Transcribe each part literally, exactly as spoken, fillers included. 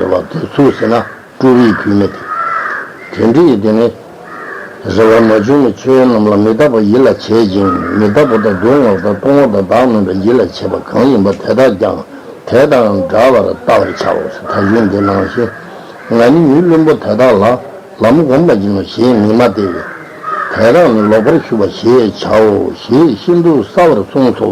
བ་དེ་སུ་ཟེར་ན་སྤྲུལ་པའི་བུད་མེད་དེ། དེ་འདྲའི་དེ་ནི་རེ་བ་མ་བྱུང་བའི་ཆོས་རྣམས་ལ་མི་རྟག་པ་ཡིད་ལ་བྱེད་ཅིང་མི་རྟག་པ་དང་སྡུག་བསྔལ་དང་སྟོང་པ་དང་བདག་མེད་པ་ཡིད་ལ་བྱེད་པ་གང་ཡིན་པ་དེ་དག་ཀྱང་དེ་དང་འདྲ་བར་བལྟ་བར་བྱའོ། ད་གཞུང་འདི་ནང་བཞིན་ང་ནི་མི་བླུན་པོ་དེ་དག་ལ་ལམ་གོམས་པ་ཅིག་ལ་ཞེས་མི་སྨྲ་སྟེ། དེ་དག་ནི་ལོག་པར་ཞུགས་པ་ཞེས་བྱའོ་ཞེས་ཤིན་ཏུ་གསལ་བར་གསུངས་སོ།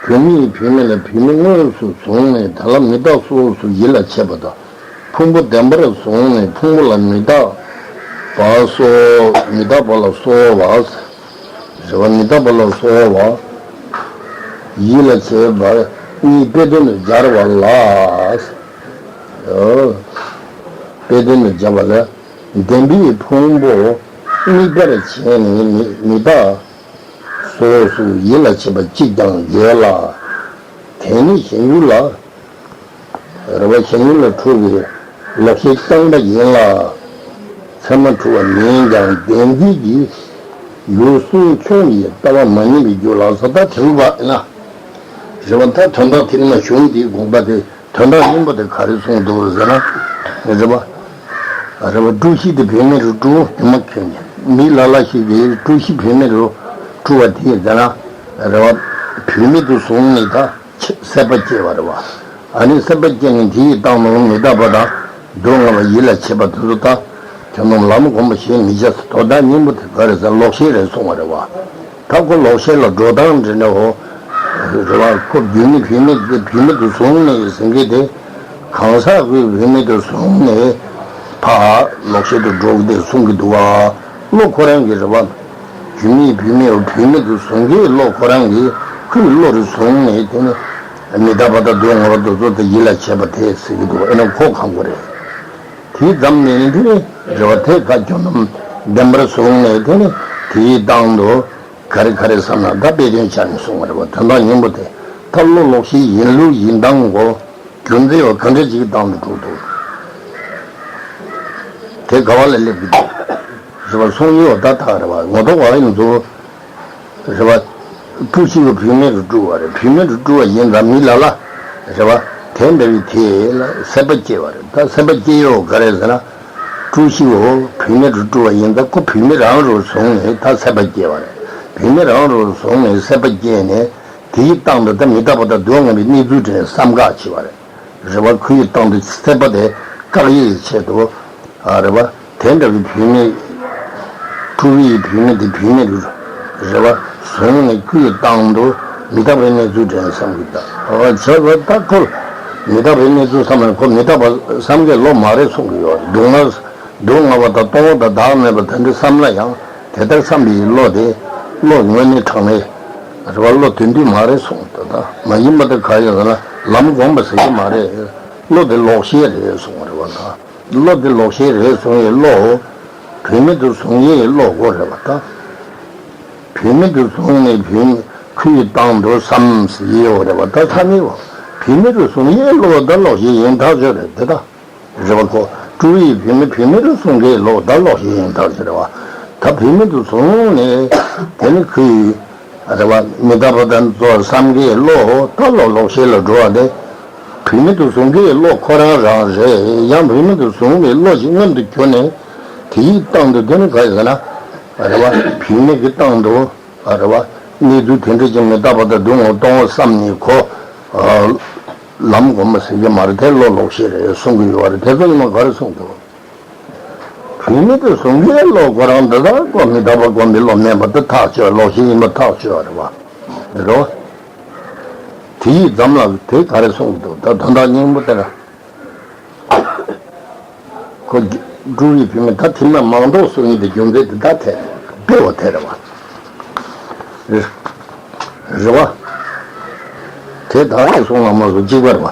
བུད་མེད་བུད་མེད་ལ་བུད་མེད་དངོས་སུ་བཟུང་ནས་དེ་ལ་མི་རྟག་སོགས་སུ་ཡིད་ལ་བྱེད་པ་དང་། ཕུང་པོ་བདེན་པར་བཟུང་ནས་ཕུང་པོ་ལ་མི་རྟག་པ་སོགས་མི་རྟག་པ་ལ་སོགས་པ། རེ་བ་མི་རྟག་པ་ལ་སོགས་པ་ཡིད་ལ་བྱེད་པ་གཉིས་དཔེ་དོན་དུ་སྦྱར་བ་ལ། དཔེ་དོན་དུ་སྦྱར་བ་ལ་བདེན་པའི་ཕུང་པོ་དམིགས་པར་བྱས་ནས་མི་མི་རྟག་སོགས་སུ་ཡིད་ལ་བྱེད་པ་གཅིག་ཀྱང་ཡོད་ལ། དེ་ནི་གཞན་ཡུལ་ལ། རེ་བ་གཞན་ཡུལ་ལ་འཁྲུལ་བའི་ལོག་ཤེས་རྐྱང་པ་ཡིན་ལ། ཚད་མ་འཁྲུལ་བ་མིན་ཀྱང་བདེན་འཛིན་གྱི་ཡུལ་སུན་ཕྱུང་བའི་ལྟ་བ་མ་ཡིན་པའི་རྒྱུ་ལ་སོགས་ད་དེ་རུ་བ་ཡིན་ན། རེ་བ་ད་དོན་དག་དེ་ནི་མ་བྱུང་དེའི་དགོངས་པ་དེ། དོན་དག་སྙིང་པོ་དེ་ག་རེ་གསུངས་འདུག་ཟེར་ན། རེ་བ། རེ་བ་སྤྲུལ་གཞི་དེ་བུད་མེད་རུ་སྤྲུལ་སྒྱུ་མ་མཁན་གྱི་མི་ལ་ལ་ཞིག་གིས་སྤྲུལ་གཞི་བུད་མེད་རུ་སྤྲུལ་བ་དེ་ཟེར་ན། རེ་བ། བུད་མེད་དུ་བཟུང་ནས་ད་ཆ་སྲེད་པ་སྐྱེ་བ་རེད་བ། ཨ་ནི་སྲེད་པ་སྐྱེ་ནས་དེ་ཡི་སྟེང་དུ་མི་རྟག་པ་དང་སྡུག་བསྔལ་བ་ཡིད་ལ་བྱེད་པ་དེ་ཚོ་ད་དེ་རྣམས་ལམ་གོམས་པ་ཞེས་མི་བྱ་ཟེར། དོན་དག་སྙིང་པོ་དེ་ག་རེ་ཟེར་ལོག་ཤེས་རེད་གསུངས་པ་རེད་བ། ད་ཁོ་ལོག་ཤེས་ལ་འགྲོ་སྟངས་འདྲ་འདྲ་བོ། རེད་བ། ཁོ་བུད་མེད་བུད་མེད་དེ་བུད་མེད་དུ་བཟུང་ནས་ཟེར་མཁན་དེ། གང་ཟག་གི་བུད་མེད་དུ་བཟུང་ནས་ཕར་ལོག་ཤེས་དུ་འགྲོ་གི་དེ་གསུང་གི་འདུག་བ། བློ་ཁོ་རང་གི་རེད་བ། བུད་མེད་བུད་མེད་བུད་མེད་དུ་བཟུང་གི་བློ་ཁོ་རང་གི་ཁོའི་བློ་རུ་བཟུང་ནས་དེ་ནི་མི་རྟག་པ་དང་སྡུག་བསྔལ་བ་དེ་ཚོ་དེ་ཡིད་ལ་བྱེད་པ་དེ་ཟེར་གི་འདུག་ཨེ་ན་ཁོ་གང་གོ་རེད། དེ་ཙམ་ནས་ནི་དེ་ནི་རེ་བ་དེ་ཁ་སྐྱོ་ནམ་བདེན་པར་བཟུང་ནས་དེ་ནི་དེའི་སྟེང་དུ་ག་རེ་ག་རེ་བསམ་ན་ད་དཔེ་དོན་ཆ་ནས་གསུངས་པ་རེད་བ། དོན་དག་སྙིང་པོ་དེ་ད་བློ་ལོག་ཤེས་ཡིན་ལུགས་ཡིན་སྟངས་གོ་རྒྱུ་མཚན་བ་ག་འདྲ་ཅིག་སྟེང་དུ་འགྲོ་འདུག་དེ་ག་བ་ལ་སླེབས་ཀྱི་འདུག་རེ་བ་སོང་ཡོད་ད་ཐག་རེ་བ་ངོ་ཐོག་བ་ཡིན་ཚུལ། རེ་བ། སྤྲུལ་གཞི་བ་བུད་མེད་རུ་སྤྲུལ་བ་རེད། བུད་མེད་རུ་སྤྲུལ་བ་ཡིན་ཙང་མི་ལ་ལ། རེ་བ། དེ་འདྲ་བའི་དེ་ལ་སྲེད་པ་སྐྱེ་བ་རེད། ད་སྲེད་པ་སྐྱེ་ཡོད་ག་རེ་ཟེར་ན། སྤྲུལ་གཞི་བ་བུད་མེད་རུ་སྤྲུལ་བ་ཡིན་ཙང་ཁོ་བུད་མེད་རང་རུ་བཟུང་ནས་ད་སྲེད་པ་སྐྱེ་བ་རེད། བུད་མེད་རང་རུ་བཟུང་ནས་སྲེད་པ་སྐྱེས་ནས་དེའི་སྟེང་དུ་ད་མི་རྟག་པ་དང་སྡུག་བསྔལ་བའི་གནས་ཚུལ་དེ་བསམ་དགའ་བྱེད་པ་རེད། རེ་བ་ཁོའི་སྟེང་དུ་སྲེད་པ་དེ་བཀག་ཡས་ཆེད་དུ། ཨ་རེ་བ། དེ་འདྲ་བའི་བུད་མེད། ཕྲུ་གུའི་བུད་མེད་དེ་བུད་མེད་རུ། རེ་བ། བཟུང་ནས་ཁོའི་སྟེང་དུ་མི་རྟག་པའི་གནས་ཚུལ་དྲན་བསམ་གྱི་ད། ཨ་བྱས་པ་ད་ཁོ། མི་རྟག་པའི་གནས་ཚུལ་བསམ་ན་ཁོ་མི་རྟག་པ་བསམ་གྱི་བློ་མ་རེད་གསུང་གི་ཡོད་རེད། སྡུག་བསྔལ། སྡུག་བསྔལ་བ་དང་སྟོང་པ་དང་བདག་མེད་པ་དེ་འདྲ་བསམ་ན་ཡང་དེ་ལྟར་བསམ་པའི་བློ་དེ་བློ་དངོས་གནས་དྲང་གནས་རེ་བ་བློ་དོན་བསྡུས་མ་རེད་གསུངས། ད་ད་མ་ཡིན་པ་དེ་ག་ཡོད་ལ་ལམ་གོམས་པ་ཟེར་གྱི་མ་རེད། བློ་དེ་ལོག་ཤེས་རེད་གསུངས་རེད་བ་ད། བློ་དེ་ལོག་ཤེས་རེད་གསུངས་ཡས་བློ། བུད་མེད་དུ་བཟུང་ཡས་བློ་གོ་རེད་བ་ད། བུད་མེད་དུ་བཟུང་ནས་བུད་མེད་ཁོའི་སྟེང་དུ་བསམ་ཟེར་ཡས་ཡོད་རེད་བ་ད་ཐ་མི་བ། བུད་མེད་དུ་བཟུང་ཡས་བློ་ད་ལོག་ཤེས་ཡིན་ཐག་ཆོད་རེད་དེ་ད། རེ་བ་ཁོ། སྤྲུལ་པའི་བུད་མེད་བུད་མེད་དུ་གསུང་མཁན་ལོག་ད་ལོག་ཤེས་ཡིན་ཐག་ཆོད་རེད་བ། ད་བུད་མེད་དུ་བཟུང་ནས་དེ་ནི་ཁོའི་རེ་བ་མི་རྟག་པ་དང་ཚོ་བསམ་མཁན་ལོག་ད་ལོག་ལོག་ཤེས་ལ་འགྲོ་བ་དེ། བུད་མེད་དུ་བཟུང་མཁན་ལོག་ཁོ་རང་རང་རེད། ཡང་བུད་མེད་དུ་བཟུང་བའི་ལོག་ཅིག་མངོན་དུ་གྱུར་ནས། དེའི་སྟེང་དུ་དེ་ནི་ག་རེ་ཟེར་ན། རེ་བ་བུད་མེད་ཀྱི་སྟེང་དུ། ཨ་རེ་བ། གནས་ཚུལ་དེ་འདྲ་ཅིག་མི་རྟག་པ་དང་སྡུག་བསྔལ་སྟོང་པ་བསམ་ནས་ཁོ། ཨ་ལམ་གོམས་པ་ཟེར་གྱི་མ་རེད་དེ་བློ་ལོག་ཤེས་རེད་གསུང་གི་ཡོད་རེད། དེ་ཚོ་ཉི་མ་ག་རེ་གསུངས་འདུག་བུད་མེད་དུ་བཟུང་གི་བློ་ཁོ་རང་འདི་དག་ཁོ་མི་རྟག་པ་སྒོམ་པའི་བློ་མེད་པ་དེ་ཐག་ཆོད་ལོག་ཤེས་ཡིན་པ་ཐག་ཆོད་རེད་བ། རེད་བ། དེ་ཡིས་འཛམ་ལ་དེ་ག་རེ་གསུངས་འདུག་ད་དོན་དག་སྙིང་པོ་དེ་ར། ཁོ་སྤྲུལ་པའི་བུད་མེད་ད་ཐེངས་མ་མང་དོག་སུ་ཡིན་དེ་རྒྱུ་མཚན་དེ་ད་ཐད་དཔེ་བ་དེ་རེད་བ། རེད་བ། དེ་ད་རེས་སོང་ལ་མ་སོང་གཅིག་པ་རེད་བ།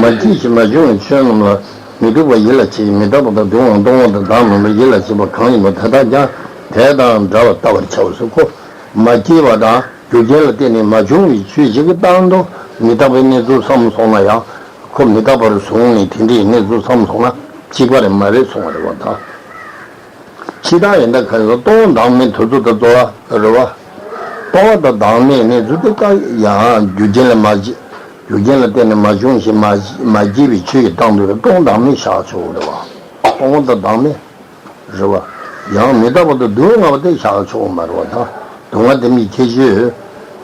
མ་སྐྱེས་ཤིང་མ་བྱུང་བའི་ཆོས་རྣམས་ལ་མི་སྡུག་པ་ཡིད་ལ་བྱེད་ཀྱི་མི་རྟག་པ་དང་སྡུག་བསྔལ་སྟོང་པ་དང་བདག་མེད་པ་ཡིད་ལ་བྱེད་པ་གང་ཡིན་པ་དེ་དག་ཀྱང་དེ་དང་འདྲ་བར་བལྟ་བར་བྱའོ་ཟེར་ཁོ། མ་སྐྱེས་པ་དང་རྒྱུ་རྐྱེན་ལ་བརྟེན་ནས་མ་བྱུང་བའི་ཆོས་ཅིག་གི་སྟེང་དུ་མི་རྟག་པའི་གནས་ཚུལ་བསམ་སོང་ན་ཡང་། ཁོ་མི་རྟག་པར་བཟུང་ནས་དེ་འདྲའི་གནས་ཚུལ་བསམ་སོང་ན་གཅིག་པ་རེད་མ་རེད་གསུང་བ་རེད་བ་དང་། ཕྱི་དང་ཡིན་ད་ག་རེ་སྟོང་བདག་མེད་དུ་ཚོད་ད་གཙོ་བ་རེད་བ། སྟོང་བ་དང་བདག་མེད་གནས་ཚུལ་དེ་ཀ་ཡང་རྒྱུ་རྐྱེན་ལ་མ་བྱེད། རྒྱུ་རྐྱེན་ལ་བརྟེན་ནས་མ་བྱུང་ཞིང་མ་མ་སྐྱེས་པའི་ཆོས་ཀྱི་སྟེང་དུ་སྟོང་བདག་མེད་བཞག་ཆོག་རེད་བ། སྟོང་པ་དང་བདག་མེད། རེད་བ། ཡང་མི་རྟག་པ་དང་སྡུག་བསྔལ་བ་དེ་བཞག་ཆོག་མ་རེད་བ། ད་སྡུག་བསྔལ་དེ་མིའི་ཁྱད་ཆོས།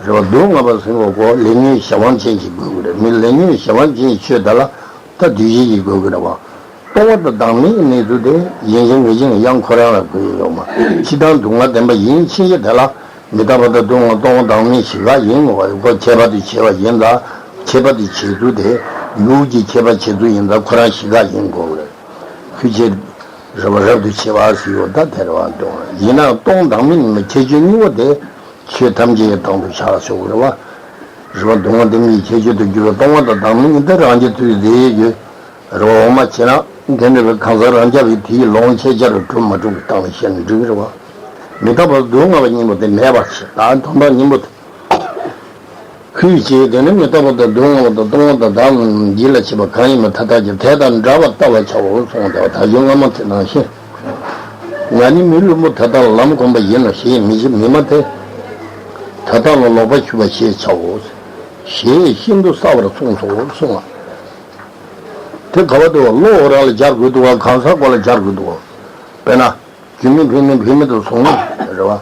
རེད་བ། སྡུག་བསྔལ་བ་ཟེར་བ་ཁོ་ལས་ཉོན་གཞན་དབང་ཅན་ཞིག་དགོས་ཀྱི་རེད། མི་ལས་ཉོན་གཞན་དབང་ཅན་གྱི་ཆོས་དེ་ལ་ད་འདུས་བྱས་ཀྱི་དགོས་ཀྱི་རེད་བ། སྟོང་པ་དང་བདག་མེད་ཀྱི་གནས་ཚུལ་དེ་ཡིན་གཅིག་མིན་གཅིག་ཡང་ཁོ་རང་ལ་གོ་ཡི་ཡོད་མ་རེད། སྤྱིར་བཏང་སྡུག་བསྔལ་བདེན་པ་ཡིན་ཕྱིན་ཆད་དེ་ལ་མི་རྟག་པ་དང་སྡུག་བསྔལ་སྟོང་པ་བདག་མེད་བཞི་ཀ་ཡིན་དགོས་པ་རེད། ཁོ་ཁྱད་པར་དུ་བྱས་པ་ཡིན་ཙང་ཁྱད་པར་དུ་བྱེད་ཚུལ་དེ་ཡུལ་གྱི་ཁྱད་པར་བྱེད་ཚུལ་ཡིན་ཙང་ཁོ་རང་བཞི་ཀ་ཡིན་དགོས་པ་རེད། ཁུ་ཆེ། རེ་བ་རབ་ཏུ་ཕྱེ་བ་ཟེར་ཡོད་ད་དེ་རེ་བ་འདུག་ཡིན་ནའང་སྟོང་བདག་མེད་ནི་ཁྱད་ཆོས་གཉིས་པོ་དེ་ཆོས་ཐམས་ཅད་ཀྱི་སྟེང་དུ་བཞག་ཆོག་རེ་བ། རེ་བ་སྡུག་བསྔལ་བདེན་པའི་ཁྱད་ཆོས་དུ་གྱུར་པ་སྟོང་པ་དང་བདག་མེད་གཉིས་དེ་རང་རྒྱུ་ཚུལ་དེའི་རྒྱུ། རེ་བ་འོག་མ་བྱས་ན་དེ་འདྲ་བའི་གང་ཟག་རང་རྐྱ་བའི་དེའི་ལོངས་སྤྱད་བྱ་རུ་གྲུབ་མ་གྲུབ་ཀྱི་སྟེང་ལ་བཤད་ན་འགྲིག་རེ་བ། མི་རྟག་པ་སྡུག་བསྔལ་བ་གཉིས་པོ་དེ་མེད་པར་བྱེད་ད་དོན་དག་གཉིས་པོ་དེ། ཁུ་ཆེ་དེ་ནི་མི་རྟག་པ་དང་སྡུག་བསྔལ་བ་དང་སྟོང་པ་དང་བདག་མེད་ཡིད་ལ་བྱེད་པ་གང་ཡིན་པ་དེ་དག་ཀྱང་དེ་དང་འདྲ་བར་ལྟ་བར་བྱའོ་གསུངས་ཏེ། ད་གཞུང་སྔ་མ་དེ་ནང་བཞིན། ང་ནི་མི་བླུན་པོ་དེ་དག་ལ་ལམ་གོམས་པ་ཡིན་ནོ་ཞེས་མི་ཞེས་མི་སྨྲ་སྟེ། དེ་དག་ལ་ལོག་པར་ཞུགས་པ་ཞེས་བྱའོ། ཞེས་ཤིན་ཏུ་གསལ་བར་གསུངས་སོ་གསུངས་པ། དེ་ག་བ་དུ་བ་བློ་ཁོ་རང་ལ་སྦྱར་དགོས་འདུག་བ། གང་ཟག་ཁོ་ལ་སྦྱར་དགོས་འདུག་བ། དཔེར་ན། རྒྱུ་མེད་བུད་མེད་བུད་མེད་དུ་བཟུང་རེད་བ།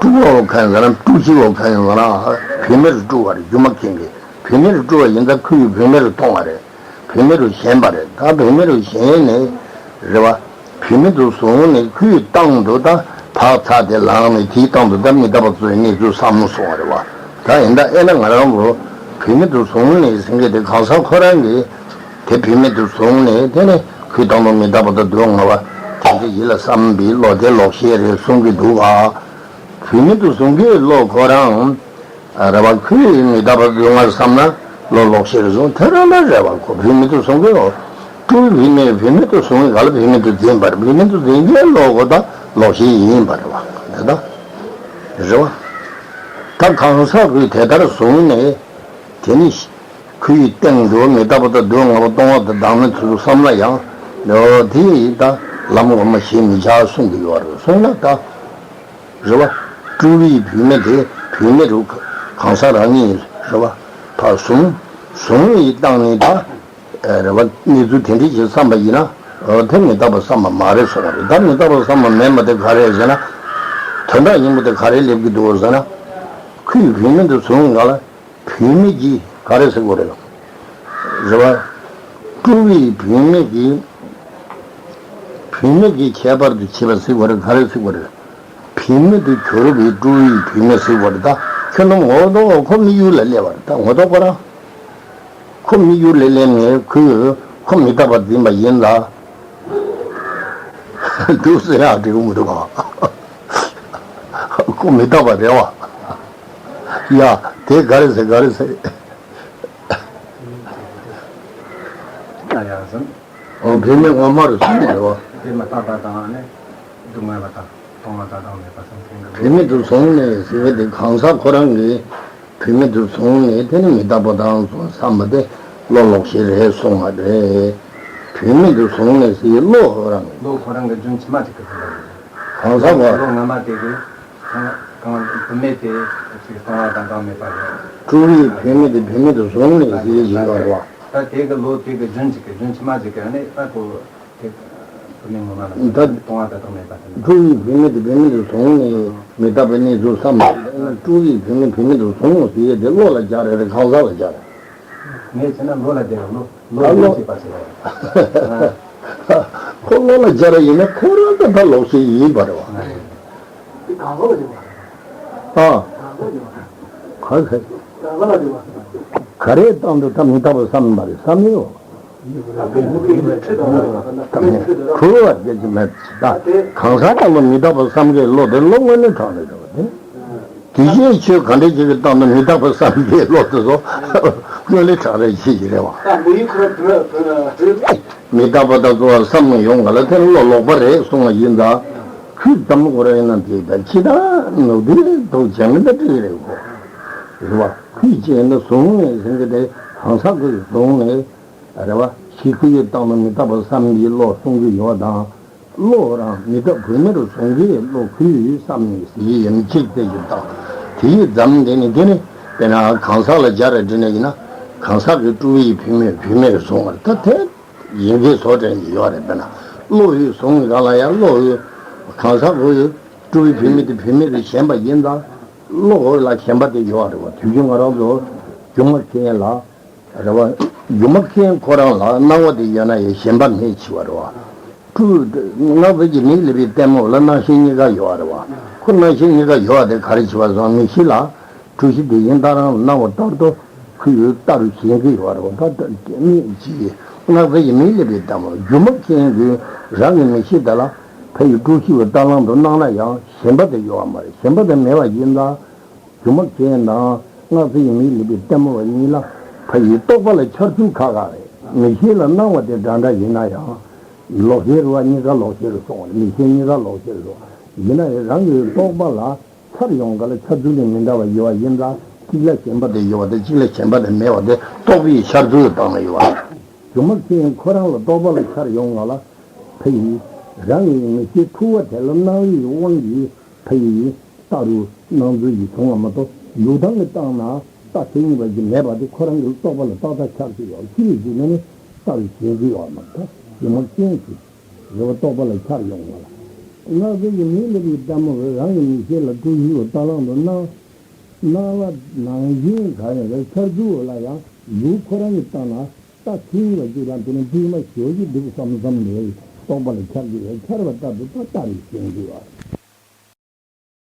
དཀྲུག་པ་བ་གང་ཡིན་ཟེར་ན་དཀྲུག་ཤིང་བ་གང་ཡིན་ཟེར་ན་བུད་མེད་དུ་དཀྲུག་པ་རེད། སྒྱུ་མ་མཁན་གྱིས་བུད་མེད་དུ་དཀྲུག་པ་ཡིན་ཙང་ཁོ་ཡི་བུད་མེད་དུ་མཐོང་བ་རེད། བུད་མེད་དུ་ཞེན་པ་རེད། ད་བུད་མེད་དུ་ཞེན་ནས་རེད་བ། བུད་མེད་དུ་བཟུང་ནས་ཁོའི་སྟེང་དུ་ད་བག་ཚ་དེ་ལངས་ནས་དེའི་སྟེང་དུ་ད་མི་རྟག་པ་ཚོའི་གནས་ཚུལ་བསམ་བློ་སོང་བ་རེད་བ། ད་ཡིན་ད་ཨེ་ན་ང་རང་ལོ་བུད་མེད་དུ་བཟུང་ནས་ཟེར་མཁན་དེ་གང་ཟག་ཁོ་རང་གིས་དེ་བུད་མེད་དུ་བཟུང་ནས་དེ་ནས་ཁོའི་སྟེང་དུ་མི་རྟག་པ་དང་སྡུག་བསྔལ་བ་དེ་འདྲ་ཡིད་ལ་བསམ་པའི་བློ་དེ་ལོག་ཤེས་རེད་གསུང་གི་འདུག་ག་བུད་མེད་དུ་བཟུང་མཁན་བློ་ཁོ་རང་རེད་བ། ཁོས་མི་རྟག་པ་སྡུག་བསྔལ་བསམ་ན་བློ་ལོག་ཤེས་རེད་གསུང་དེ་རང་ལ་རེད་བ། ཁོ་བུད་མེད་དུ་བཟུང་མཁན་བློ། སྤྲུལ་བུད་མེད་བུད་མེད་དུ་བཟུང་བའི་ག་ལ་བུད་མེད་དུ་འཛིན་པ་རེད། བུད་མེད་དུ་འཛིན་མཁན་བློ་ཁོ་ད་ལོག་ཤེས་ཡིན་པ་རེད་བ། དེ་ད་རེད་བ། ད་གང་ཟག་ཁོས་དེ་ལྟར་བཟུང་ནས་དེ་ནི། ཁོའི་སྟེང་དུ་མི་རྟག་པ་དང་སྡུག་བསྔལ་བ་སྟོང་པ་དང་བདག་མེད་ཚུལ་བསམ་ན་ཡང་། འོ་དེ་ཡིས་ད་ལམ་ངོ་མ་ཤེས་མི་བྱ་གསུང་གི་ཡོད་རེད་གསུངས་ན་ད། རེད་བ། སྤྲུལ་པའི་བུད་མེད་དེ་བུད་མེད་རུ་གང་ཟག་རང་ཉིད་རེད་བ། ཕར་བཟུང་། བཟུང་ཡི་སྟེང་ནས་ད། རེད་བ། གནས་ཚུལ་དེ་འདྲ་ཞིག་བསམ་པ་ཡིན་ན། འོ་དེ་མི་རྟག་པ་བསམ་པ་མ་རེད་གསུངས་པ་རེད། ད་མི་རྟག་པ་བསམ་པ་མིན་པ་དེ་ག་རེ་རེད་ཟེར་ན། དོན་དག་སྙིང་པོ་དེ་ག་རེ་སླེབས་ཀྱི་འདུག་ཟེར་ན། ཁོས་བུད་མེད་དུ་བཟུང་ག་ལ། བུད་མེད་ཀྱིས་ག་རེ་ཟེར་དགོས་རེད། རེད་བ། སྤྲུལ་པའི་བུད་མེད་ཀྱིས། བུད་མེད་ཀྱི་ཁྱད་པར་དུ་བྱེད་པ་ཟེར་དགོས་རེད། ག་རེ་ཟེར་དགོས་རེད། བུད་མེད་དུ་གྱུར་པའི་སྤྲུལ་པའི་བུད་མེད་ཟེར་དགོས་རེད། ད་ཁྱོད་རྣམས་ངོ་ཐོག་ཁོ་དམིགས་ཡུལ་ལ་སླེབས་པ་རེད། ད་ངོ་ཐོག་ཁོ་རང་། ཁོ་དམིགས་ཡུལ་ལ་སླེབས་ནས་ཁོས་ཁོ་མི་རྟག་པར་འཛིན་པ་ཡིན་ལ། འདུག་ཟེར་ཡག་འགྲིག་གི་མི་འདུག་ག་ཁོ་མི་རྟག་པ་རེད་བ། ཡ། དེ་ག་རེ་ཟེར་ག་རེ་ཟེར། ཨ་ཡ་ཟིན། འོ་བུད་མེད་ངོ་མ་རུ་སོང་བ་རེད་བ། དེ་མི་རྟག་པ་དང་ནི་སྡུག་བསྔལ་བ་དང་སྟོང་པ་དང་བདག་མེད་པ་གསུམ་ཟིན་གྱི། བུད་མེད་དུ་སོང་ནས་ཟེར་བ་དེ་གང་ཟག་ཁོ་རང་གིས་བུད་མེད་དུ་སོང་ནས་དེ་ནི་མི་རྟག་པ་དང་སོང་བསམ་པ་དེ་བློ་ལོག་ཤེས་རེད་གསུངས་པ་རེད། བུད་མེད་དུ་སོང་ནས་ཟེར་བློ་ཁོ་རང་གིས། བློ་ཁོ་རང་གི་རྒྱུན་ཆི་མ་ཅིག་གི་ཟིན་པ་རེད། གང་ཟག་བློ་སྔ་མ་དེ་གི། གང་བུད་མེད་དེ་ཅིག་སྟོང་པ་དང་བདག་མེད་པ་རེད། སྤྲུལ་པའི་བུད་མེད་དེ་བུད་མེད་དུ་བཟུང་ནས་ཟེར་གྱི་ཡོད་རེད་བ། ད་དེ་གི་ལོ་དེ་གི་རྒྱུན་གཅིག་གི་རྒྱུན་ཕྱི་མ་གཅིག་གི་ནི་ད་ཁོ་དེ་བུད་མེད་ངོ་མ་ལ་ད་སྟོང་པ་དང་བདག་མེད་པ་དེ་ནི། སྤྲུལ་པའི་བུད་མེད་དེ་བུད་མེད་དུ་བཟུང་ནས་མི་རྟག་པའི་གནས་ཚུལ་བསམ་པ་ཡིན་ན། སྤྲུལ་པའི་བུད་མེད་བུད་མེད་དུ་བཟུང་ཟེར་ཡས་དེ་བློ་ལ་སྦྱར་རེད། གང་ཟག་ལ་སྦྱར་རེད། ངས་བྱས་ན་ལོ་ལ་བསྡད་ཡོད་ལོ། ལོ་ད་ལོ་རྒྱུན་ཆད་པ་ཟེར་བ་རེད། ཁོ་བློ་ལ་སྦྱར་ཡིན་ན་ཁོ་རང་ད་ལྟ་ལོག་ཤེས་ཡིན་པ་རེད་བ། ང་རེད། དེ་གང་ཟག་ལ་སྦྱར་བ་རེད། ཨ། གང་ཟག་སྦྱར་བ་རེད། གང་ཟག་ལ་སྦྱར་བ་རེད། ག་རེའི་སྟེང་དུ་ད་མི་རྟག་པ་བསམ་པ་རེད་བསམ་ཡོད། བུད་མེད་ཀྱི་ཁྲོད་དུ་བ་རེད་བ། ད་ཁྲོད་དུ་བ་རེད་བ། ཁྲོད་པ་སྐད་ཅིག་མེད་ད། གང་ཟག་སྟེང་དུ་མི་རྟག་པ་བསམ་གྱི་བློ་དེ་བློ་དངོས་གནས་དྲང་རེད་བ་དེ། དེ་བཞིན་ཆོས་ག་འདྲ་ཅིག་གི་སྟེང་དུ་མི་རྟག་པ་བསམ་པའི་བློ་དེ་ཚོ་དངོས་གནས་དྲང་རེད་བྱེད་ཀྱི་རེད་བ། ད་མི་ཡུལ་ཁོ་ར་བུ་ར་བུ་ར་བུ། མི་རྟག་པ་དང་གཙོ་བོ་བསམ་ཡོང་ག་ལ་དེ་བློ་ལོག་པ་རེད་གསུང་བ་ཡིན་ད། ཁོས་གཏམ་ཁོ་ར་ཡིན་ན་དེ་ད་ཁྱི་ད་ནུབ་དེ་ཐུག་བྱས་མི་ད་འགྲིག་རེད་གོ། རེད་བ། ཁོས་བྱས་ན་བཟུང་ནས་ཟིན་གི་དེ་གང་ཟག་གིས་བཟུང་ནས་རེད་བ། ཞིག་ཁོ་ཡི་སྟེང་དུ་མི་རྟག་པ་བསམ་པའི་བློ་གསུང་གི་ཡོད་དང་། བློ་རང་མི་རྟག་བུད་མེད་རུ་བཟུང་གི་བློ་ཁོས་བསམ་ནས་ཟིན་ཡིན་གཅིག་དེ་ཡིན་དང་། དེ་ཡི་འཛམ་འདི་ནི་འདི་ནི་དཔེར་ན་གང་ཟག་ལ་སྦྱར་ར་འདྲི་ནས་ཡིན་ན། གང་ཟག་གི་སྤྲུལ་པའི་བུད་མེད་བུད་མེད་རེ་བཟུང་བ་རེད། ད་དེ་ཡིན་གྱི་བཟོ་འདྲ་ཡོད་རེད། དཔེར་ན་བློ་ཡིས་བཟུང་གི་གང་ལ་ཡང་བློ་ཡིས་གང་ཟག་གི་སྤྲུལ་པའི་བུད་མེད་དེ་བུད་མེད་རེ་ཞེན་པ་ཡིན་ཙང་བློ་ཡིས་ལ་ཞེན་པ་དེ་ཡོད་རེད་བ། དུས་རྒྱུན་ང་རང་ཚོ་སྒྱུ་མ་མཁན་ལ་རེད་བ། སྒྱུ་མ་མཁན་ཁོ་རང་ལ་སྣང་བ་དེ་ཡོད་ན་ཡང་ཞེན་པ་མེད་ཅེས་པ་རེད་བ། སྤྲུལ། སྔགས་པའི་མིག་ལེགས་པའི་ལྟད་མོ་ལ་སྣང་ཤེས་གཉིས་ཀ་ཡོད་རེད་བ། ཁོ་སྣང་ཤེས་གཉིས་ཀ་ཡོད་དེ་ག་རེ་བྱེད་པ་སོང་མིག་ཤེས་ལ། འཁྲུལ་གཞི་དེ་ཡིན་ད་རང་སྣང་བ་ལྟར་དུ་ཁོ་ཡོད་ལྟ་རུ་ཞེན་གྱི་ཡོད་རེད་བ། ད་ལྟ་མིག་ཅིག་སྔགས་པའི་མིག་ལེགས་པའི་ལྟད་མོ་སྒྱུ་མ་མཁན་གྱིས་རང་གི་མིག་ཤེས་དེ་ལ་ཕ་ཡི་འཁྲུལ་གཞི་བའི་ལྟ་ལམ་དུ་སྣང་ན་ཡང་ཞེན་པ་དེ་ཡོད་བ་མ་རེད། ཞེན་པ་དེ་མེད་པ་ཡིན་ད། སྒྱུ་མ་མཁན་དང་སྔགས་པའི་མིག་ལེགས་པའི་ལྟད་མོ་བ་གཉིས་ལ་ཕ་ཡི་རྟོག་པ་ལ་འཆར་ཚུལ་ཁག་ཁག་རེད། མིག་ཤེས་ལ་སྣང་བ་དེ་འདྲ་འདྲ་ཡིན་ན་ཡང་ལོག་ཤེས་རེད་བ། གཉིས་ཀ་ལོག་ཤེས་རེད་སོང་བ་རེད། མིག་ཤེས་གཉིས་ཀ་ལོག་ཤེས་རེད་སོང་། ཡིན་ན་ཡང་རང་གི་རྟོག་པ་ལ་འཆར་ཡོང་ག་ལ་འཆར་ཚུལ་དེ་མི་འདྲ་བ་ཡོད་པ་ཡིན་ཙང་གཅིག་ལ་ཞེན་པ་དེ་ཡོད་པ་དེ་གཅིག་ལ་ཞེན་པ་དེ་མེད་པ་དེ་རྟོག་པའི་འཆར་ཚུལ་སྟངས་ལ་ཡོད་པ་རེད། སྒྱུ་མ་མཁན་ཁོ་རང་ལ་རྟོག་པ་ལ་འཆར་ཡོང་ག་ལ་ཕ་ཡི་རང་གི་མིག་ཤེས་འཁྲུལ་བ་དེ་ལ་སྣང་བའི་དབང་གིས་ཕ་ཡི་རྟག་རུ་སྣང་ཚུལ་ཞིག་བྱུང་བ་མ་གཏོགས་ལུགས་དང་གི་སྟེང་ན་རྟགས་མཚན་གཉིས་པ་ཞིག་མེད་པ་དེ་ཁོ་རང་གི་རྟོག་པ་ལ་ཏག་ཏག་འཆར་གྱི་ཡོད། ཕྱི་ཡི་གཞི་ནས་ནི་རྟག་རུ་ཞེན་གྱི་ཡོད་མ་གཏོགས་སྒྱུ་མ་མཁན་གྱི་རེ་བ་རྟོག་པ་ལ་འཆར་ཡོང་བ་ལ། སྔགས་པའི་མིག་ལེགས་པའི་ལྟད་མོ་བས་རང་གི་མིག་ཤེས་ལ་འཁྲུལ་གཞི་བའི་ལྟ་ལམ་དུ་སྣང་སྣང་བ་ནང་བཞིན་ག་ཡང་རེ་འཆར་ཚུལ་ལ་ཡང་ལུགས་ཁོ་རང་གི་སྟེང་ན་རྟགས་མཚན་གཉིས་པ་གཅིག་དང་དེ་ནི་དྲི་མ་ཞོ་གི་འདུག་བསམ་བསམ་ལས་རྟོག་པ་ལ་འཆར་གྱི་ཡོད། འཆར་བ་ལྟར་དུ་ད་རྟག་རུ་ཞེན་གྱི་ཡོད།